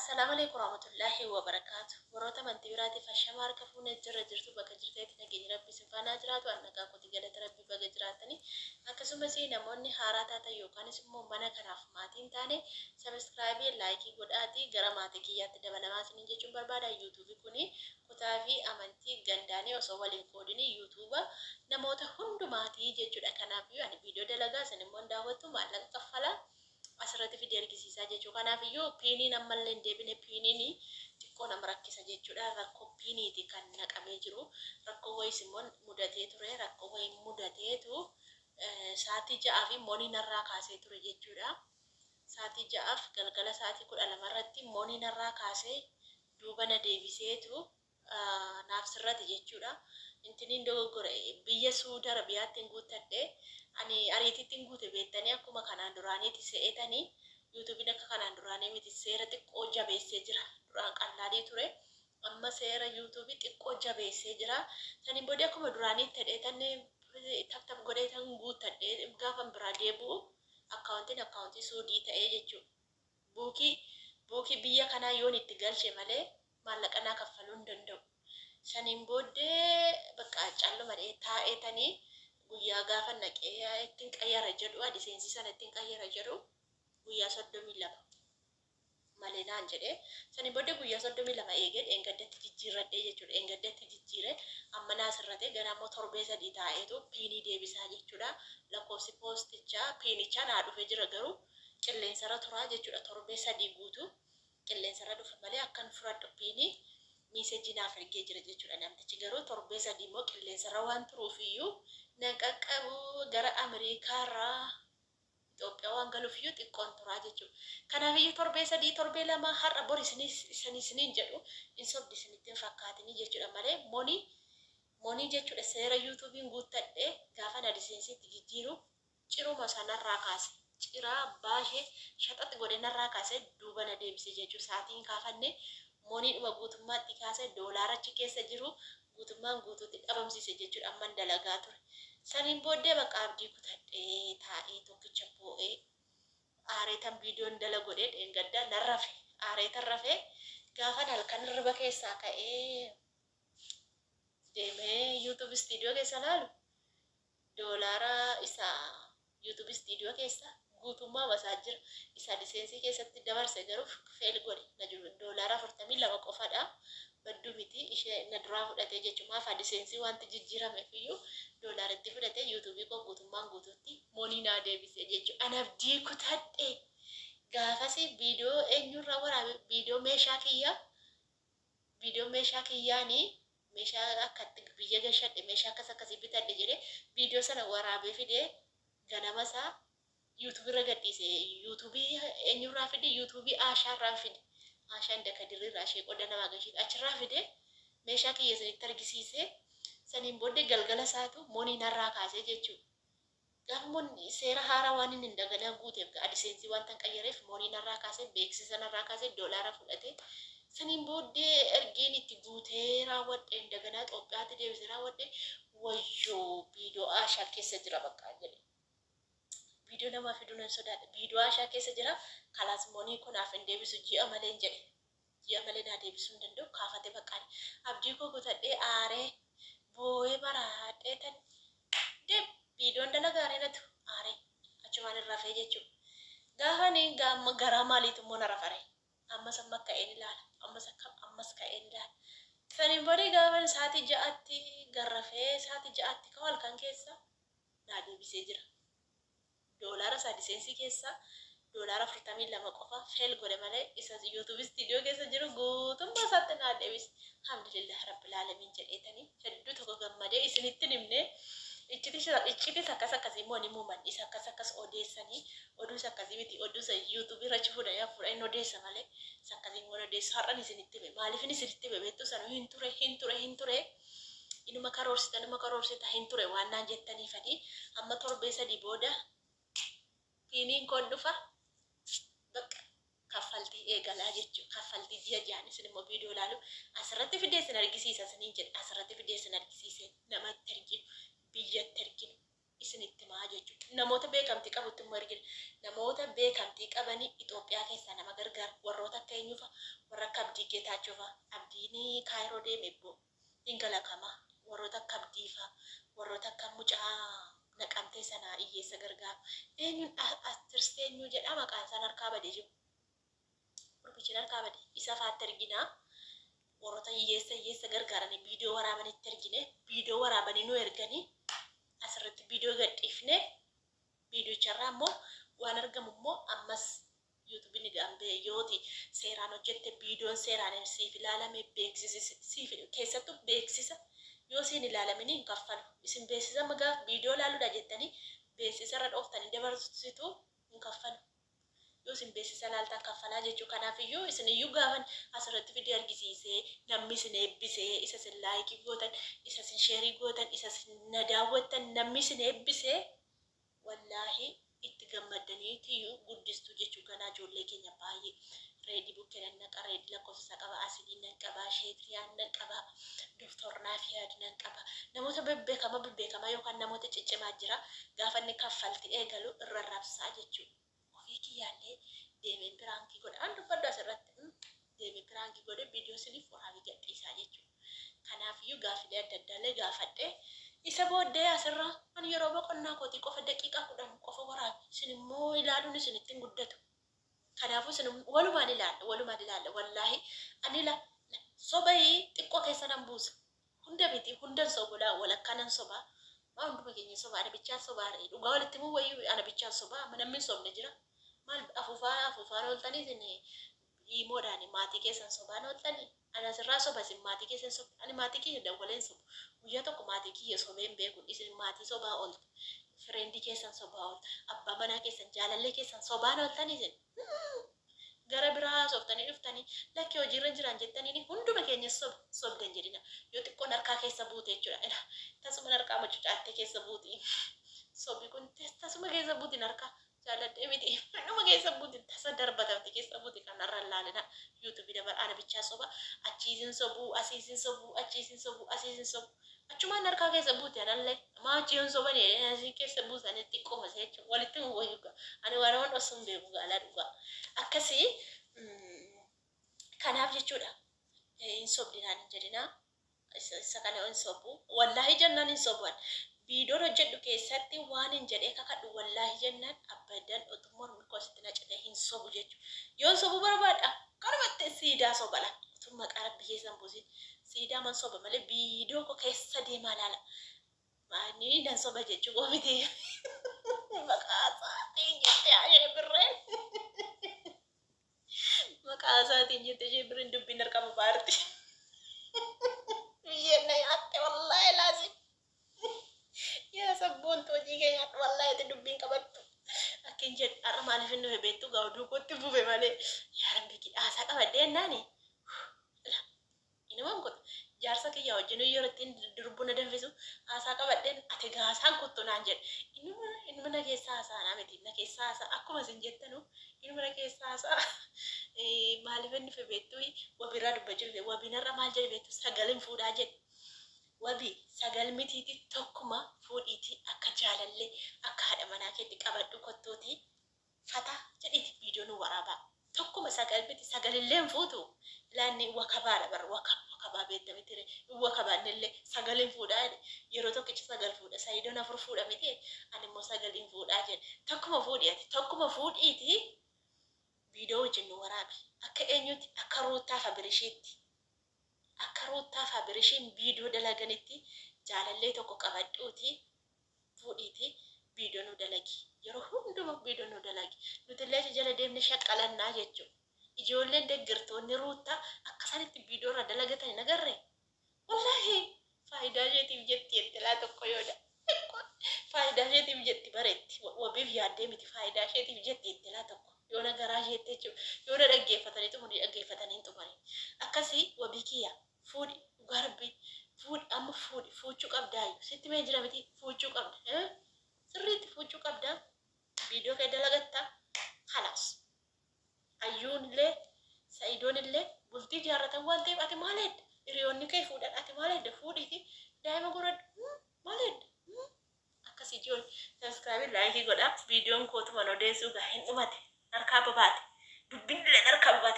Assalaamu Aleeykum Warahmatullaahi Wabarakaatu. Warroota amantii biraatiif ashama harka fuune jirra jirtu bakka jirtanitti nageenyi Rabbi isin faana haa jiraatu. An nagaa kooti galata Rabbi baga jiraatani. Akkasumas namoonni haaraa taatan yookaanis immoo mana kanaaf maatii hin taane subscribe like godhaati gara maatii kiyyaatti dabalamaa isiniin jechuun barbaada. YouTube kuni kutaa fi amantii gandaanii osoo wal hin qoodini YouTube namoota hundumaati jechuudha. Kanaaf ani viidiyoo dalagaa isin immoo hin daawwattu maallaqa kaffalaa. asirratti fidee argisiisaa jechuu. Kanaaf iyyuu piiniin ammallee hin deebine piiniin xiqqoo nama rakkisa jechuudha. Rakkoo piiniiti kan naqamee jiru. Rakkoo wayiis immoo mudatee ture. Rakkoo wayii mudateetu sa'aatii ja'aa fi monii narraa kaasee ture jechuudha. Sa'aatii ja'aaf galgala sa'aatii 12 irratti monii narraa kaasee duuba na deebiseetu naaf sirrate jechuudha. Intiniin dogoggore biyya Suudi Arabiyaatti hin guuttadhe. Ani ariitiitti hin guute beektanii akkuma kanaan duraaniiti se'eetanii yuutuubiin akka kanaan duraanii miti seera xiqqoo jabeessee jira. Duraan qallaalii ture. Amma seera yuutuubii xiqqoo jabeessee jira. Saniin booda akkuma duraaniitti ta'eetan tap tap godheetan guuttadhe gaafan biraa deebi'u akkaawuntiin akkaawuntii Suudii ta'ee jechuudha. Buukii buukii biyya kanaa yoon itti galche malee maallaqa naa kaffaluu hin danda'u. Saniin booddee bakka calluma jedhee taa'eetanii guyyaa gaafa naqee ittiin qayyara jedhu adiseensii sana ittiin qayyara jedhu guyyaa 32 malee naan jedhee saniin booddee guyyaa 32 eegee dheengaddatti jijjiirradhee jechuudha. Dheengaddatti jijjiire amma naa sirrate ganaa immoo torbee sadii taa'eetu piinii deebisaa jechuudha. Lakkoofsi poostichaa piinichaa naa dhufe jira garuu qilleensarra turaa jechuudha torbee sadii guutuu qilleensarra dhufa malee akkan furadhu piinii miisejii naaf ergee jira jechuudha namtichi garuu torbee sadii immoo qilleensarra waan turuuf iyyuu nan qaqqabu gara Ameerikaarraa Itoophiyaa waan galuuf iyyuu xiqqoon turaa jechuudha. Kanaaf iyyuu torbee sadii torbee lama har'a bor isiniin jedhu hin sobdi isinitti hin fakkaatinii jechuudha malee monii monii jechuudha seera yuutuubiin guuttadhe gaafa AdSense'itti jijjiiru Ciruma isaa narraa kaase. Ciraa abbaa ishee shaxax godhe narraa kaase duuba na deebise jechuu saatii hin kaafanne moniidhuma guutummaatti kaase doolaara achi keessa jiru guutummaan guutuutti dhabamsiise jechuudha amman dalagaa ture. Saniin booddee baqa abdii kutadhee taa'ee tokkicha boo'ee aareetan viidiyoon dala godhee dheengaddaa nan rafe aareetan rafee gaafan halkan hirriba keessaa ka'ee deemee YouTube studio keessa laalu Doolaara isa YouTube studio keessa guutummaa isaa jira. Isa AdSense keessatti dabarse garuu fail godhe. Na jiru doolaara 42 qofadha. Baddu miti ishee na duraa fudhatee jechuun maaf AdSense wanti jijjiirameef iyyuu doolaara itti fudhatee YouTube koo guutummaan guutuutti monii naa deebise jechuudha. An abdii kutadhe. Gaafasi viidiyoo eenyurraa waraabe viidiyoo meeshaa kiyyaa viidiyoo meeshaa kiyyaanii meeshaa akka itti biyya gashadhe meeshaa akkas akkasii bitadhe jedhee viidiyoo sana waraabee fidee ganama isaa yuutuubii irra gadhiise. Yuutuubii eenyurraa fide? Yuutuubii Aashaa irraa fide. Aashaan Dakadirri irraa ishee qoda namaa gashite achirraa fide meeshaa kiyya isinitti argisiise. Saniin booddee galgala isaatu monii narraa kaasee jechuudha. Gaafa money seera haaraa waan inni indaganaa guuteef ga AdSense waantan qayyareef money narraa kaasee beeksisa narraa kaasee doolaara fudhate saniin booddee ergiin itti guutee raawwadhe indaganaa Xoophiyaatti deebise raawwadhe wayyoo viidiyoo Aashaa keessa jira bakka jedhe viidiyoo namaa fiduu nan sodaadha viidiyoo Aashaa keessa jira kalaas money koo naaf hin deebisu ji'a maleen jedhe ji'a malee naa deebisuu hin danda'u kaafate baqqaan abdii koo kutadhee aaree boo'ee maraadhee tan deem viidiyoon dalagaaree natu aaree achumaan hin rafee jechuu gaafa ani gaamma garaa maaliitu immoo na rafare ammas amma ka'een ilaala ammas akkam ammas ka'een ilaala saniin booda gaafa sa'aatii ja'atti garrafee sa'aatii ja'atti ka'u halkan keessa naa deebisee jira. Doolaara isa AdSense keessa doolaara 42 qofa fail godhe malee isa YouTube studio keessa jiru guutummaa isaatti naa deebise. Alhamdulillah Rabbil Aalamiin jedheetanii hedduu tokko gammadee isinitti hin himne. Iccitis akkas akkasii immoo ni muuman isa akkas akkas odeessanii oduu isa akkasii miti oduu isa YouTube irra achi fuudhanii hafuudhanii hin odeessa malee isa akkasii immoo hin odeessu har'an isinitti hime maaliifin isinitti hime beektu sanuu hin ture hin ture hin ture Inuma karoorsita inuma karoorsita hin ture waan naan jettaniifani amma torbee sadii booda piiniin koon dhufa bakka kaffaltii eegalaa jechuu kaffaltii ji'a ji'aan isin immoo viidiyoo ilaalu asirratti fidee isin argisiisa isiniin jedhe asirratti fidee isin argisiise namatti erginu biyyatti erginu. isinitti himaa jechuudha. Namoota beekamtii qabutti immoo ergina. Namoota beekamtii qabanii Itoophiyaa keessaa nama gargaaru warroota akka eenyufa warra akka Abdii Geetaachoo fa'a. Abdiin Kaayiroo deeme ebboo hin galakama. Warroota akka Abdii fa'a. Warroota akka mucaa Naqamtee sanaa hiyyeessa gargaaru. Eenyuun Astirsee eenyuu jedhaa maqaan isaan harkaa badee jiru. Gurbichi harkaa bade. Isa fa'aatti ergina. Warroota hiyyeessa hiyyeessa gargaaranii viidiyoo waraabanitti ergine. Viidiyoo waraabanii nu erganii asirratti viidiyoo gadhiifne. Viidiyocharraa immoo waan argamu immoo ammas yuutuubiin gambee yooti seeraan hojjette viidiyoon seeraan siif ilaalame beeksisi siif keessattuu beeksisa yoo siin ilaalamin hin kaffalu. Isin beeksisa magaa viidiyoo ilaaluudha jettanii beeksisa irra dhooftanii dabarsitu hin kaffalu. Yoo isin beeksisa ilaaltan kaffalaa jechuu. Kanaaf iyyuu isin iyyuu gaafan asirratti fidee argisiisee namni isin eebbisee isa isin like gootan isa isin share gootan isa isin na daawwattan namni isin eebbisee wallaahi itti gammaddaniitiyyuu guddistuu jechuu. Ganaa ijoollee keenya baay'ee Reedii bukkee nan naqa, Reedii lakkoofsa isaa qaba, Asilii nan qaba, Sheetriyaan nan qaba, Doktor Naafiyaad nan qaba. Namoota bebbeekama bebbeekamaa yookaan namoota ciccimaa jira. Gaafa inni kaffalti eegalu irra rabsaa jechuu. Ofii kiyyaallee deemeen piraankii godha. An dubbadhu asirratti. Deemee piraankii godhe viidiyoo isiniif waraabee gadhiisaa jechuudha. Kanaafiyyuu gaaffilee adda addaallee gaafadhe. Isa booddee asirra ani yeroo boqonnaa kootii qofa daqiiqaa 10 qofa waraabe. Isin immoo ilaaluun isinitti hin guddatu. Kanaafuu isin walumaan ilaalla, walumaan ilaalla. Wallaahi ani la sobayii xiqqoo keessa nan buusa. Hunda miti, hundan sobu laa walakkaa nan sobaa. Maa hunduma keenya soba, ana bichaan sobaa ree. Dhugaa walitti himuu wayyuu ana bichaan sobaa, amma namni hin sobne jira. Maal afuufaa afuufaan ooltanii isin iimoodhaan maatii keessan sobaan ooltanii. Ani asirraa soba isin maatii keessan sobdu. Ani maatii kiyya dawwalee hin sobu. Guyyaa tokko maatii kiyya sobee hin beeku. Isin maatii sobaa ooltu. Fireendii keessan sobaa ooltu. Abbaa manaa keessan jaalallee keessan sobaan ooltanii isin. Gara biraa haasoftanii dhuftanii lakki hojiirra jiran jettaniini hunduma keenya soba sobdan jedhina. Yoo xiqqoon harkaa keessa buute jechuudha. Ila tasuma harkaa mucucaattee keessa buuti. Sobi kun tasuma keessa buutin harkaa jaaladhee miti. Dhuma keessa buuti tasa darbatamte keessa buuti kanarra laalina. YouTube dabar ana bichaa soba achiisin sobuu asiisin sobuu achiisin sobuu asiisin sobu. Achumaan harkaa keessa buute anallee maa achi yoon sobani jedhee asii keessa buusanii xiqqooma isa jechuun walitti hin wayyu gaa ani waan nama dhossu hin beeku gaalaa dhugaa akkasii kanaaf jechuudha hin sobdi naan hin jedhinaa isa kana hin sobu wallaahi jennaan hin sobu ani viidiyoon hojjedhu keessatti waan hin jedhee kakadhu wallaahi jennaan abbadan otuu mormi koo sitti na citee hin sobu jechuudha yoon sobu barbaada kanumatti siidaa sobala utuu maqaa rabbi keessa hin buusin Siidaa man soba malee viidiyoo koo keessa deemaa laala. Ani nan soba jechuu koo miti. Maqaa isaatiin jette ishee birreen. Maqaa isaatiin jette ishee birreen dubbiin harkama baarti. Biyyeen na nyaatte wallaahi laazim. Yaa sabboontu hojii kee nyaadhu wallaahi ati dubbiin qabattu. Akkin jedhu har'a maaliif hin dhufe beektu gaa oduu kootti fufe malee. Yaa rabbi haasaa qabadhee jennaani. Inuman kuta. Jaarsa kiyya wajjin yeroo ittiin durbu na danfisu haasaa qabadheen ati egaa haasaan kuttu naan jedhe. Inuma inuma na keessa haasaa naa miti na keessa haasaa akkuma isin jettanu inuma na keessa haasaa. Maaliif inni dhufe beektu wabiirraa dubbachuu dhufe wabiin har'a maal jedhe beektu sagalin fuudhaa jedhe. Wabii sagal mitiiti tokkuma fuudhiitii akka jaalallee akka haadha manaa keetti qabadhu kottuutii fata jedhiiti video nu waraabaa. Tokkuma sagal miti sagalillee hin fuutu ilaa inni wakabaadha bar wakab wakabaa beekta miti ree hin wakabaannellee sagal hin fuudhaa jedhe yeroo tokkicha sagal fuudha sayidoon afur fuudha miti ani immoo sagal hin fuudhaa jedhe tokkuma fuudhi ati tokkuma fuudhiiti video wajjin nu waraabi akka eenyuti akka ruuttaa fa birishiitti akka ruuttaa fa birishiin video dalaganitti jaalallee tokko qabadhuuti fuudhiiti video nu dalagi yeroo hunduma video nu dalagi nutillee achi jala deemne shaqqalannaa jechu ijoolleen deggertoonni ruutta akka isaan itti video irraa dalagatan hin agarre wallahi faayidaa isheetiif jetti jette laa tokko yooda faayidaa isheetiif jetti bareetti wabiif yaaddee miti faayidaa isheetiif jetti jette laa tokko yoona garaa isheetti jechu yoona dhaggeeffatanii xumurii dhaggeeffatanii hin xumurin akkasii wabii kiyya Fuudhi dhugaa rabbii fuudhi amma fuudhi fuuchuu qabdaayyu sitti mee jira miti fuuchuu qabda sirriitti fuuchuu qabda viidiyoo kee dalagatta kalaas ayyuun illee sa'idoon illee bultii jaarratan waan ta'eef ati maal edda hiriyoonni kee fuudhan ati maal edda fuudhiiti daa'ima godhadhu maal edda akkas. Akkasii jiru subscribe like godhaa. Viidiyoon kootuman odeessuu gaa hin dhumate. Harkaa babaate. Dubbin illee harkaa babaate.